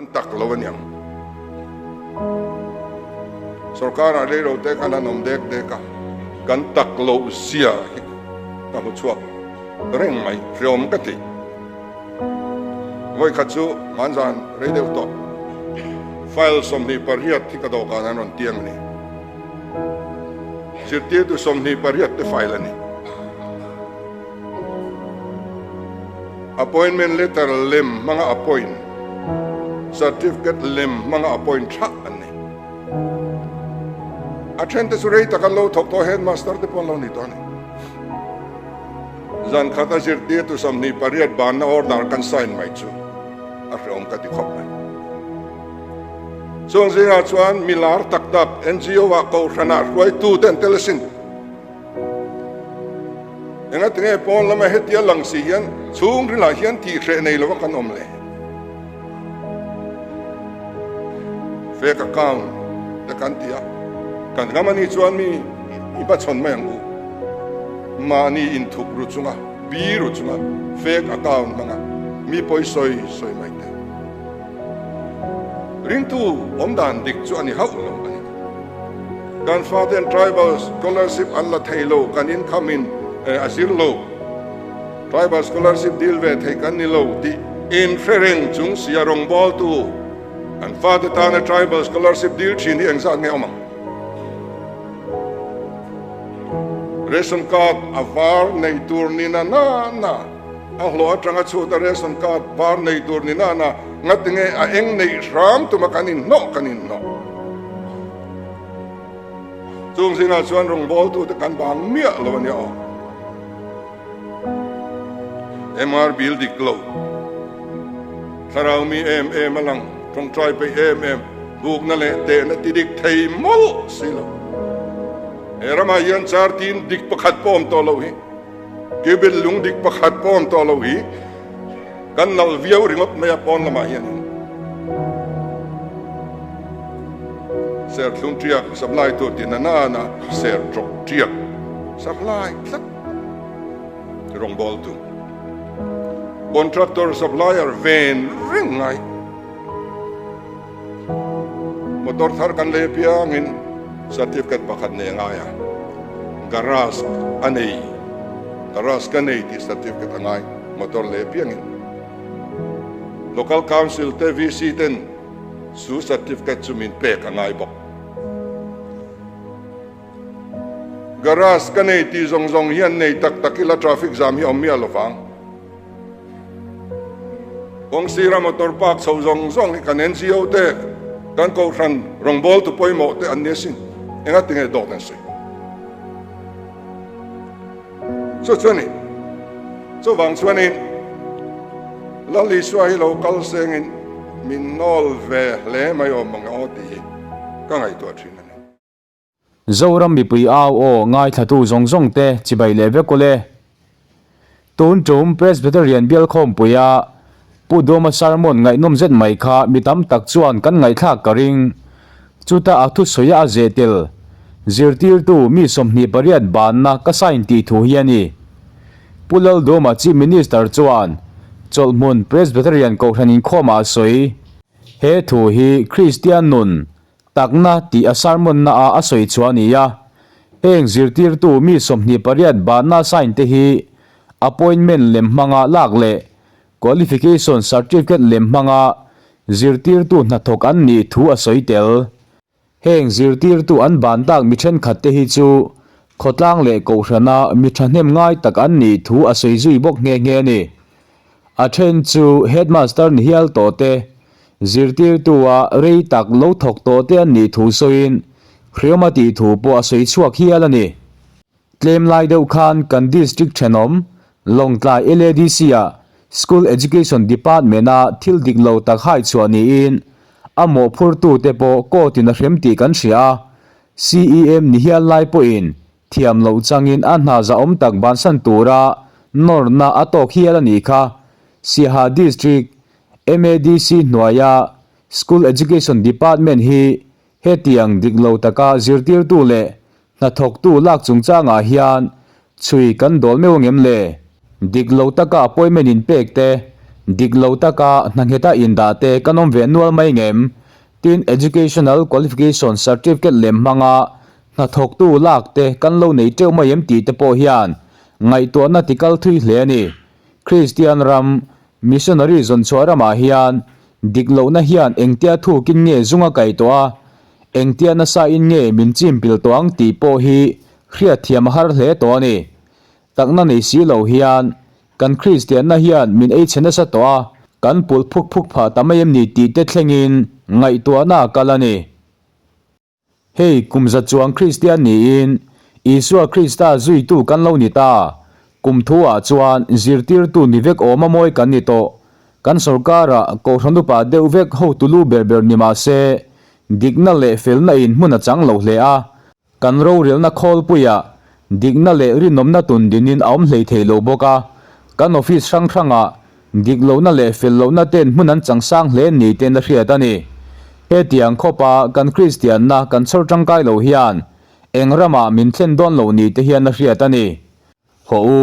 Kan tak lo aniang. Sorkar ah reilo te khan an awm dek dek a, kan tak loh zia hi ka hmu chhuak reng mai, hreawm ka ti. Vawikhat chu hmanzan rei deuh tawh file 28 hi ka dawhkan an rawn tiang a ni. Zirtirtu 28 te file a ni. Appointment letter lem hmanga appoint, certificate lem hmanga appoint tha an ni. A then te chu rei tak an lo thawk tawh headmaster te pawh an lo ni tawh a ni. Zan khat a zirtirtu 28 banna order kan sign mai chu a hreawm ka ti khawp mai. Chung zingah chuan mi lar tak tak NGO ah kohhranah hruaitu te an tel asin. Engatinge pawn lama hetia lang si hian chhungrilah hian tihhreh nei lova kan awm le? Fake account te kan ti a, kan ngam anih chuan mi i hmachhawn mai ang u. Mahni inthup ru chunga, bi ru chunga fake account hmanga mi pawi sawi sawi mai te. Ringtu awmdan dik chu a ni hauh lo a ni. Kan faten tribal scholarship an la thei lo, kan income in a zir lo, tribal scholarship deal ve thei kan ni lo tih inhre reng chung sia rawngbawltu an fate tana tribal scholarship deal thin hi engzat nge awm ang? Ration card a var nei tur ni na na na, a hlawh atanga chhut a ration card var nei tur ni na na, ngatinge a eng neih hram tuma kan inhnawh kan inhnawh. Chung zingah chuan rawngbawltute kan bang miah lo a nia aw. MR bil dik lo, thlarau mi em em a lang, tawngtai peih em em, bukna leh tehna ti dik thei mawlh si lo. He ramah hian char tin dik pakhat pawh awm tawh loh hi, Cubill lung dik pakhat pawh awm tawh loh hi, kan nalh viau ringawt mai a pawn lamah hianin. Serthlum tiak supply tur ti na nana ser tawk tiak supply tlat rawngbawltu contractor supplier ven reng ngai motor thar kan lei apiangin certificate pakhat nei a ngai a garage a nei garage ka nei tih certificate a ngai motor lei apiangin local council te VC ten Chu certificate chu min pek a ngai bawk. Garage ka nei tih zawng zawng hian nei tak tak ila traffic jam hi a awm miah lo vang. Kawng sira motor park chho zawng zawng hi kan NGO te, kan kohhran rawngbawltu pawimawh te an ni asin. Enga tinge dawt an sawi? Chu chu a ni. Chuvang chuanin Lal Isua hi lo kal sengin min nawl ve hle mai awm ang aw tih hi ka ngaihtuah thin a ni. Zoram mipui au aw ngaithlatu zawng zawng te chibai leh vek ule. Tun tum Presbyterian bial khawmpuia Pu Dawma sermon ngaihnawm zet mai kha mi tam tak chuan kan ngaihthlak ka ring. Chuta a thusawi a zeh tel. Zirtirtu mi 28 banna ka sign tih thu hi a ni. Pu Laldawma Chief Minister chuan Chawlhhmun Presbyterian Kohhran inkhawmah a sawi. He thu hi Kristian nun takna tih a sermon-na ah a sawi chhuah a ni a. Heng zirtirtu mi 28 banna sign te hi appointment lem hmanga lak leh Qualification Certificate lem hmanga zirtirtu hnathawk an nih thu a sawi tel. Heng zirtirtu an ban tak mi thenkhat te hi chu khawtlang leh kohhrana mi thahnem ngai tak an nih thu a sawi zui bawk nghe nghe a ni. A then chu Headmaster ni hial tawh te, zirtirtua rei tak lo thawk tawh te an nih thu sawiin hriawma tih thu pawh a sawi chhuak hial a ni. Tlem lai deuh khan kan District thenawm Lawngtlai LADC-ah School Education Department-a thil dik lo tak hai chhuah niin a mawhphurtute pawh court-in a hrem tih kan hria a, CEM ni hial lai pawhin thiam loh changin a hna zahawm tak bansan tura nawrna a tawk hial a nih kha. Siaha District MADC hnuaia School Education Department hi hetiang dik lo taka zirtirtu leh Hnathawktu lak chungchangah hian chhui kan dawl meuh angem le? Dik lo taka appointment in pek te, Dik lo taka hna ngheta indah te kan awm ve nual mai ngem? Tin, Educational Qualification Certificate lem hmanga hnathawktu lak te kan lo nei teuh mai em tih te pawh hian ngaihtuahna ti kal thui hle a ni. Kristian ram, Missionary zawnchhuah ramah hian dik lohna hian engtia thukin nge zung a kai tawh a, engtia nasa in nge min chim pil tawh ang tih pawh hi hriatthiam a har hle tawh a ni. Takna nei si lo hian kan Kristianna hian min ei chhe nasa tawh a, kan pulh phuk phuk phah ta mai em ni tih te thlengin ngaihtuahna a kal a ni. Hei kum za chuang Kristian niin Isua Krista zuitu kan lo ni ta. Kum thuah chuan zirtirtu ni vek awm a mawi kan ni tawh. Kan sorkarah Kohhran upa deuh vek hotu lu ber ber ni mah se dikna leh felna in hmun a chang lo hle a. Kan rorelna khawlpuiah dikna leh rinawmna tun dinin a awm hlei thei lo bawk a, kan office hrang hrangah dik lohna leh fel lohna ten hmun an chang sang hle ni ten a hriat a ni. Hetiang khawpa kan Kristianna kan chhawr tangkai lo hian eng ramah min thlen dawn lo ni te hian a hriat a ni. Hawh u,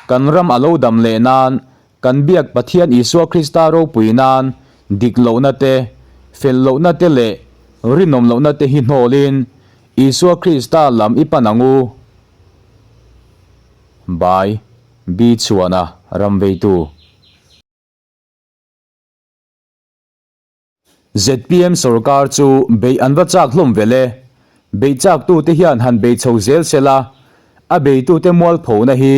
kan ram a lo dam leh nan, kan biak Pathian Isua Krista ropui nan dik lohna te, fel lohna te leh rinawm lohna te hi hnawlin Isua Krista lam i pan ang u. By, B. Chhuana, Ramveitu. Zpm sorkar chu beih an va chak hlawm vel e. Beih chaktute hian han bei chho zel se la, a beitute mualphona hi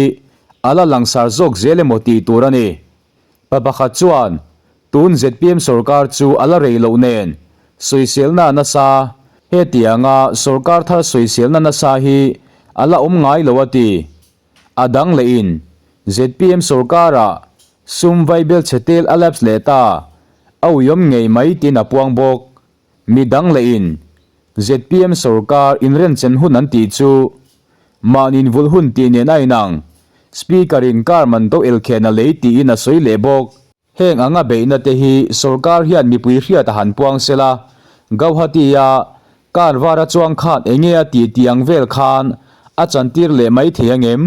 a la langsar zawk zel emaw tih tur a ni. Pa pakhat chuan, Tun zpm sorkar chu a la rei loh nen, sawiselna nasa, hetianga sorkar thar sawiselna nasa hi a la awm ngai lo a ti. A dang lehin, zpm sorkarah sum vaibel chhe tel a lapse leh ta, a uiawm ngei mai tiin a puang bawk. Mi dang lehin, zpm sorkar inrenchen hun an tih chu mahni invulh hun tih nen a inang, Speaker-in car man do elkhen a lei tiin a sawi leh bawk. Heng anga beihna te hi sorkar hian mipui hriat a han puang sela, Gauhati-a car var a chuang khan enge a tih tih ang vel khan a chantir leh mai thei angem?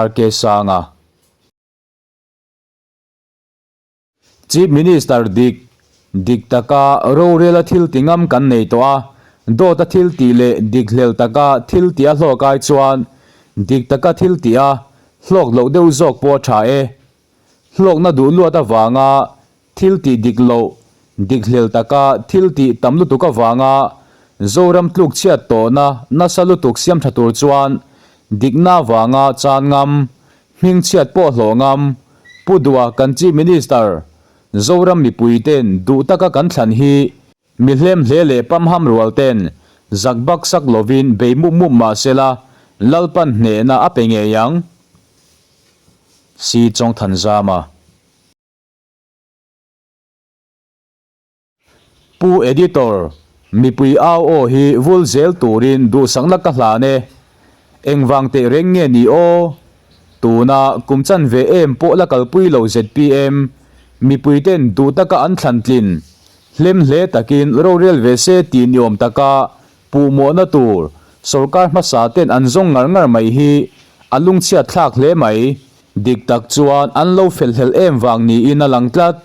RK Sanga. Chief Minister dik, dik taka rorela thil ti ngam kan nei tawh a, dawta thil tih leh dik hlel taka thil tih a hlawk ai chuan dik taka thil tih a Hlawk loh deuh zawk pawh a tha e. Hlawkna duh luat avanga thil tih dik loh, dik hlel taka thil tih tam lutuk avanga Zoram tluk chhiat tawhna nasa lutuk siam tha tur chuan dikna avanga chan ngam, hming chhiat pawh hlawh ngam, Pu Duha kan Chief Minister, Zoram mipuiten duh taka kan thlan hi Mi hlem hle leh pamham rual ten zak bak sak lovin bei mup mup mah sela Lalpan hnehna a pe ngei ang. Si Chawngthanzama. Pu Editor, mipui au aw hi vul zel turin duhsakna ka hlan e. Engvang teh reng nge ni aw? Tuna kum chanve em pawh la kalpui lo zpm mipuiten duh taka an thlan tlin hlem hle takin rorel ve se tih ni awm taka puhmawhna tur sorkar hmasa ten an zawng ngar ngar mai hi a lungchhiat thlak hle mai. Dik tak chuan an lo felhlel em vang niin a lang tlat.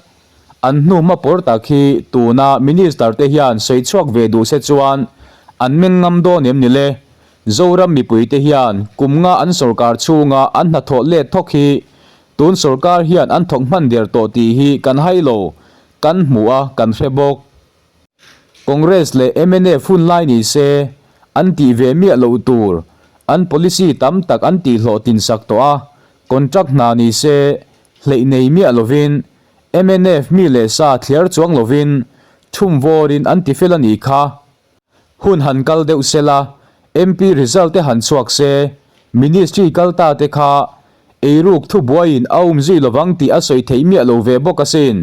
An hnu hma pawr tak hi tuna minister te hian sawi chhuak ve duh se chuan an meng ngam dawn em ni le? Zoram mipuite hian kum nga an sorkar chhunga an hnathawh let thawk hi tun sorkar hian an thawk hman der tawh tih hi kan hai lo, kan hmu a, kan hre bawk. Congress leh mnf hun lai ni se an tih ve miah loh tur an policy tam tak an tihhlawhtlin sak tawh a, contract hna ni se hleih nei miah lovin mnf mi leh sa thliar chuang lovin thum vawrin an ti fel a nih kha. Hun han kal deuh se la, MP result te han chhuak se, Ministry kal ta te kha eiruk thubuaiin a um zui lovang tih a sawi theih miah lo ve bawk asin.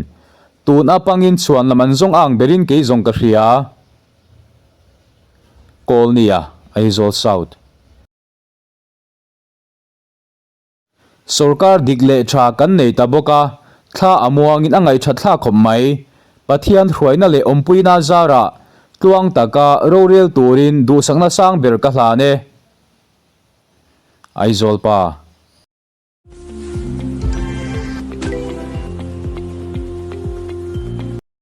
Tun apangin chhuan lam an zawng ang berin kei zawng ka hria. Kawlnia, Aizawl South. Sorkar dik leh tha kan nei ta bawk a, thla a muangin a ngaihthat thlak khawp mai. Pathian hruaina leh awmpuina zarah tluang taka rorel turin duhsakna sang ber ka hlan e. Aizawl pa.